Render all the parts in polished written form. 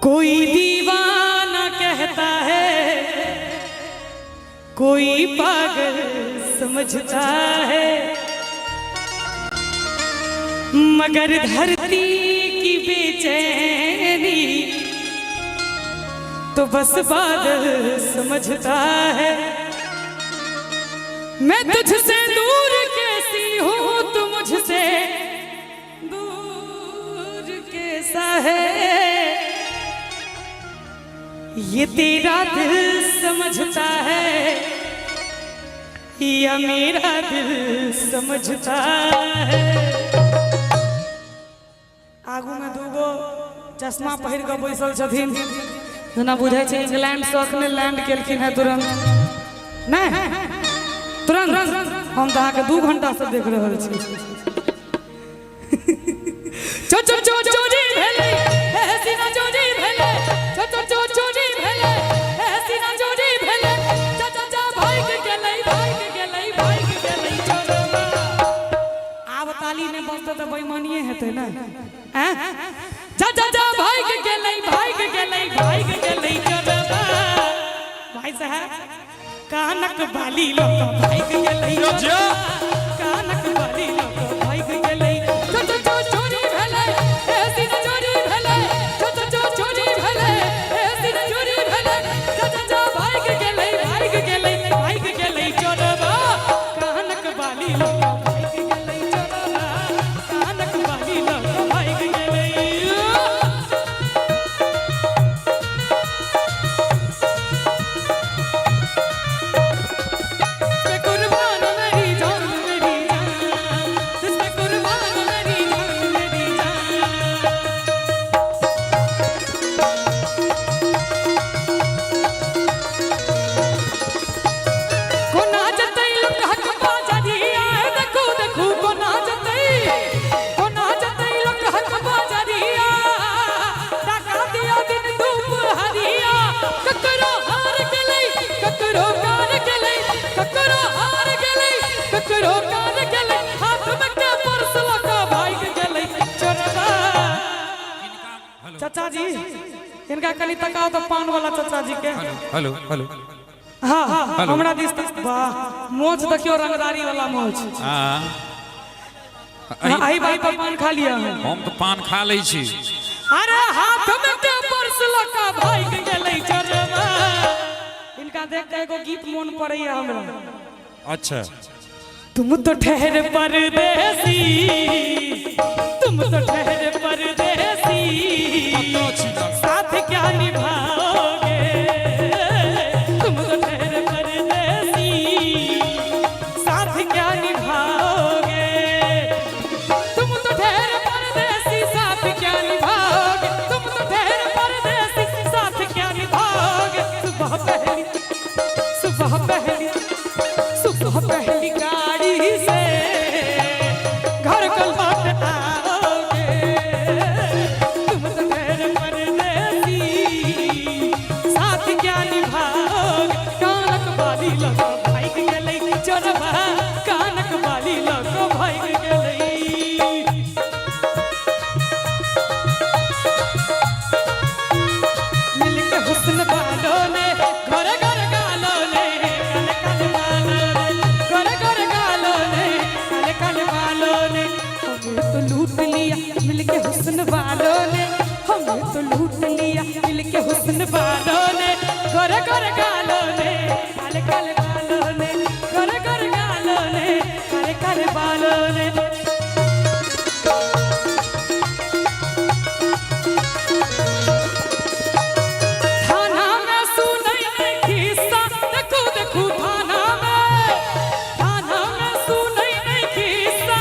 कोई दीवाना कहता है, कोई पागल समझता है, मगर धरती की बेचैनी तो बस बादल समझता है। मैं तुझसे दूर कैसी हूँ, तू मुझसे दूर कैसा है। ये तेरा दिल समझता है या मेरा दिल समझता है। आगू में दूगो चश्मा पहिर कऽ बैसल छथिन, जेना बुझाइ छै इंग्लैंड से अखने लैंड केलखिन हेँ तुरंत। नहि, तुरंत हम तऽ अहाँके 2 घंटा से देख रहल छी। चो चो चो चोरी भेलै हे सीना चोरी भेलै, चो चो चो चोरी भेलै हे सीना चोरी भेलै, चा चा चा भागि गेलै, भागि गेलै, भागि गेलै चोरबा। आब ताली नहि बजतै तऽ बेईमानिये हेतै ने? आँय, जा जा जा भागि गेलै, भागि गेलै, भागि गेलै चोरबा। भाई साहब, कानक बाली लऽ कऽ भागि गेलै चोरबा, कानक बाली लऽ कऽ भागि गेलै। चो चो चो चोरी भेलै हे सीना चोरी भेलै, चो चो चो चोरी भेलै हे सीना चोरी भेलै, जा जा जा भागि गेलै, भागि गेलै, भागि गेलै चोरबा, कानक बाली लऽ कऽ भागि गेलै चोरबा, कानक बाली लऽ कऽ भागि गेलै। पे कुर्बान मेरी जान, मेरी जान, तुझ पे कुर्बान मेरी जान, मेरी जान। कोना जतै लोक हक बाजरिया, देखू देखू, कोना जतै, कोना जतै लोक हक बाजरिया, टाका दिया दिन दुपहरिया, ककरो हार गेलै, ककरो कार गेलै, ककरो हार गेलै, ककरो कार गेलै, हाथ में के पर्स लऽ कऽ भागि गेलै चोरबा। चाचा जी, इनका कनि तकाओ तऽ पान वाला चाचा जी के। Hello hello. हाँ, हमरा दिस तऽ वाह, मोछ देखियौ, रंगदारी वाला मोछ। हाँ। हाँ, एहि बात पर पान खा लिअ अहाँ। हम तऽ पान खा लै छी। अरे, हाथ में के पर्स लऽ कऽ भागि गेलै चोरबा। इनका देख के एगो गीत मोन पड़ैया हमरा। तुम तो ठहरे परदेसी, तुम तो ठहरे परदेसी, साथ क्या निभाओगे, तुम तो ठहरे परदेसी, साथ क्या निभाओगे, तुम तो ठहरे परदेसी, साथ क्या निभाओगे, तुम तो ठहरे परदेसी, साथ क्या निभाओगे। सुबह पहली, सुबह पहली, सुबह पहली गाड़ी से घर को लौट आओगे, तुम तो ठहरे परदेसी, साथ क्या निभाओगे। कानक बाली लऽ कऽ भागि गेलै चोरबा, कानक बाली लऽ कऽ भागि गेलै। मिलके हुस्न वालों ने घर घर गालों ने, काले काले बालों ने, घर घर गालों ने, काले काले बालों ने हमें तो लूट लिया। मिलके हुस्न वालों ने हमें तो लूट लिया, मिलके हुस्न वालों ने, घर घर गालों ने, काले काले बालों ने, घर घर गालों ने, काले काले बालों ने। थाना में सुनै नै खिस्सा, देखू देखू, थाना में, थाना में सुनै नै खिस्सा,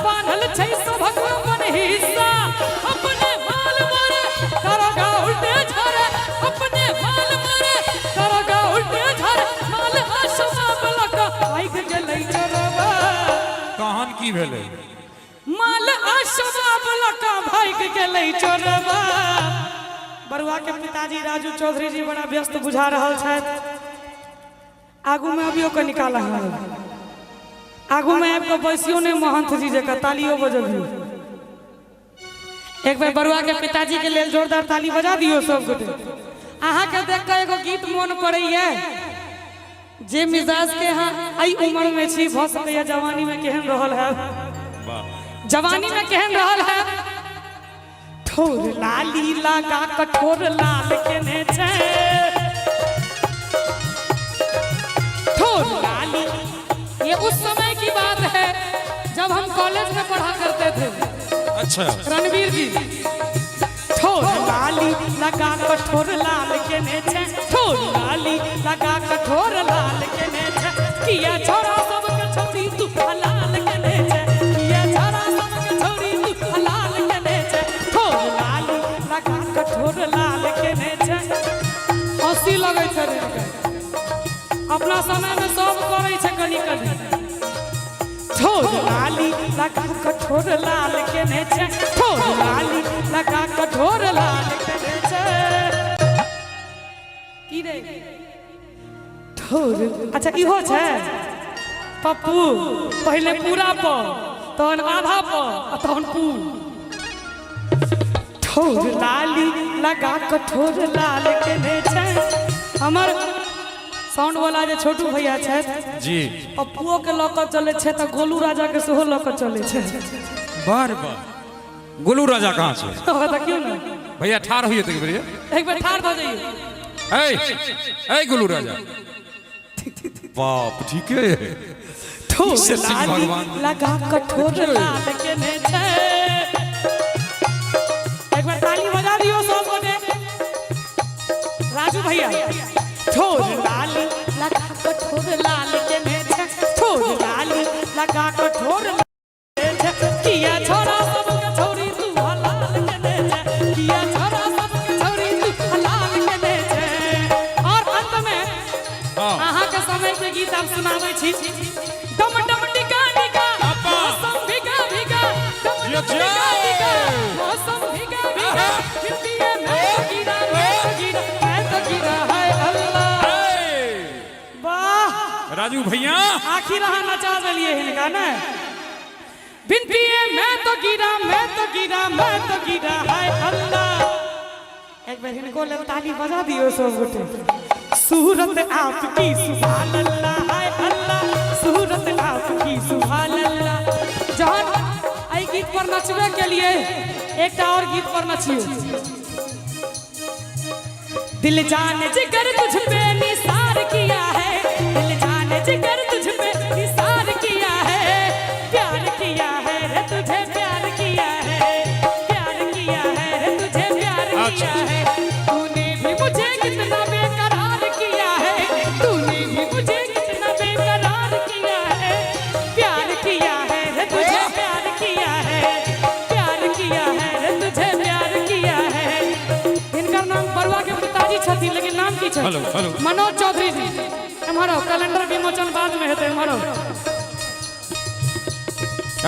बान्हल छै सभक अपन हिस्सा, अपने माल मारे दरोगा उल्टे झरे, अपने माल मारे दरोगा उल्टे झरे, माल आशबाब लऽ कऽ भागि गेलै चोरबा। तहन की भेलै? माल आशबाब लऽ कऽ भागि गेलै चोरबा। बरुआ के पिताजी राजू चौधरी जी बड़ा व्यस्त बुझा रहल छथि। आगू में अबियो के निकाल, आगू में आबि कऽ बैसियो ने महंथ जी जकाँ, तालियो बजबियो। एक बेर बरुआ के पिताजी के लेल जोरदार ताली बजा दियो सब गोटे। अहाँ के देख के एगो गीत मोन पड़ैया, जे मिजाज के अहाँ एहि उम्र में छी, भऽ सकैया जवानी में केहन रहल है, जवानी में केहन रहल है। ठोर लाली लगा कठोर लाल केने छै, ठोर लाली। ये उस समय की बात है जब हम कॉलेज में पढ़ा करते थे। रणवीर जी, ठोर लाली लगा कठोर लाल केने छै, ठोर लाली लगा कठोर लाल केने छै, किया छोरा सबके छोरी तू हलाल केने छै, किया छोरा सबके छोरी तू हलाल केने छै, ठोर लाली लगा कठोर लाल केने छै। हंसी लगै छै रे, अपना समय में सब करै छै कनी कनी। ठोर लाली लगा कठोर लाल केने छै, ठोर लाली लगा कठोर लाल केने छै। की रे ठोर, अच्छा इहो छै पप्पू, पहिले पूरा प, तहन आधा प, आ तहन पू। ठोर लाली लगा कठोर लाल केने छै। हमर साउंड वाला जे छोटू भैया छथि जी, पप्पुओ के लऽ कऽ चलै छै तऽ गोलू राजा के सेहो लऽ कऽ चलै छै। बार बार गोलू राजा कहाँ छै? देखियौ ने भैया ठाढ़ होइए तऽ भैया एक बेर ठाढ़ भऽ जाइए। ऐ ऐ गोलू राजा बाप ठीके है। ठोर से सिंह लाली भगवान। लगा कठोर लाल केने छै। एक बार ताली बजा दियौ सब गोटे। राजू भैया, ठोर लाली लगा कठोर लाल केने छै, ठोर लाली लगा कठोर लाल केने छै, किया छोरा सबके छोरी तू हलाल केने छै, किया छोरा सबके छोरी तू हलाल केने छै। और अंत में अहाँ के समय के गीत आप सुनाबै छी। डम डम टिका टिका मौसम भीगा भीगा, डम डम टिका टिका मौसम भीगा भीगा, हिंदी में तो गिरा, मैं तो गिरा, मैं तो गिरा है अल्लाह। वाह राजू भैया, आखिर अहाँ नचा देलियै हिनका ने। बिनती है मैं तो गिरा, मैं तो गिरा, मैं तो गिरा है अल्लाह। एक बेर हिनको लेल ताली बजा दियौ सब गोटे। सूरत आपकी सुभान अल्लाह है अल्लाह, सूरत आपकी सुभान अल्लाह। जहन एहि गीत पर नचबे के लिए एकटा और गीत पर नचियो। दिल जान जिगर तुझ पे निसार किया है, दिल जान जिगर तुझ पे निसार किया है, प्यार किया है रे तुझे प्यार किया है, प्यार किया है रे तुझे प्यार किया है, तूने भी मुझे कितना बेकरार किया है, तूने भी मुझे कितना बेकरार किया है, प्यार किया है रे तुझे प्यार किया है, प्यार किया है रे तुझे प्यार किया है। हिनकर नाम बरुआ के पिताजी छथिन, लेकिन नाम की छै? Hello, hello. Manoj Chaudhary ji. एम्हर आउ, कैलेंडर विमोचन बाद में हेतै, एम्हर आउ।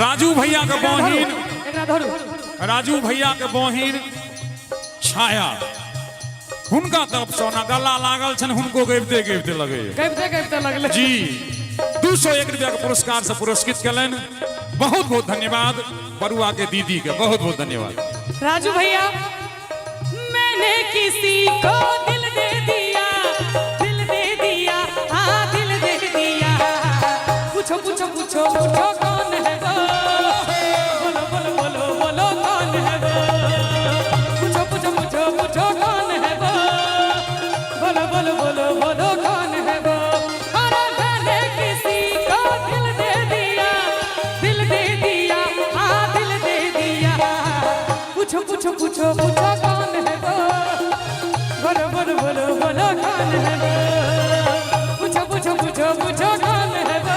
राजू भैया के बहिन, एकरा धरू। राजू भैया के बहिन छाया, हुनका तरफ से ओना गला लागल छनि, हुनको गबिते गबिते लगैया। गबिते गबिते लगलै जी। 201 रुपया के पुरस्कार से पुरस्कृत केलनि, बहुत बहुत धन्यवाद बरुआ के दीदी के, बहुत बहुत धन्यवाद। राजू भैया, मैंने किसी को दिल दे दिया, दिल दे दिया, हाँ दिल दे दिया, पूछो पूछो पूछो पूछो कौन है वो, बोलो बोलो बोलो बोलो कौन है वो, पूछो पूछो पूछो पूछो कौन है वो, बोलो बोलो बोलो बोलो कौन है वो। अरे मैंने किसी को दिल दे दिया, दिल दे दिया, हाँ दिल दे दिया, पूछो पूछो पूछो पूछो कौन है वो, बोलो बोलो बोलो बोलो कौन है वो, पूछो पूछो पूछो पूछो कौन है वो,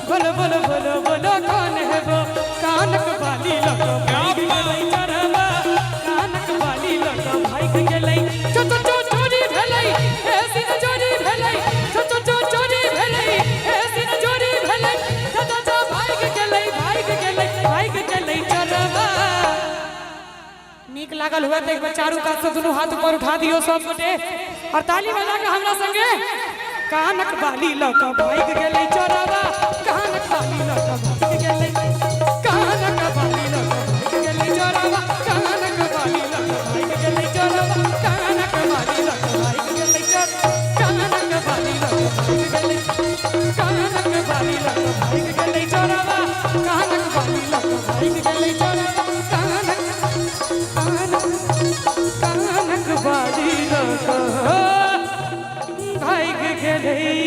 बोलो बोलो बोलो बोलो कौन है वो। कानक बाली लगा भाई गेलै चढ़वा, कानक बाली लगा भाई गेलै, चो चो चो चोरी भेलै, हे सीना चोरी भेलै, चो चो चो चोरी भेलै, हे सीना चोरी भेलै, जा जा जा भाग गेलै, भाग गेलै, भाग गेलै चढ़वा। नीक लागल हुआ तऽ एक बेर चारू कात से दुनू हाथ ऊपर उठा दियौ सब गोटे और ताली बजा के हमरा संगे। कानक बाली लऽ कऽ भागि गेलै चोरवा, कानक बाली लऽ कऽ भागि गेलै, कानक बाली लऽ कऽ भागि गेलै चोरवा। भागि गेलै, कानक बाली लऽ कऽ भागि गेलै चोरवा, कानक बाली लऽ कऽ भागि गेलै चोरवा, कानक कानक कानक बाली लऽ कऽ भागि गेलै।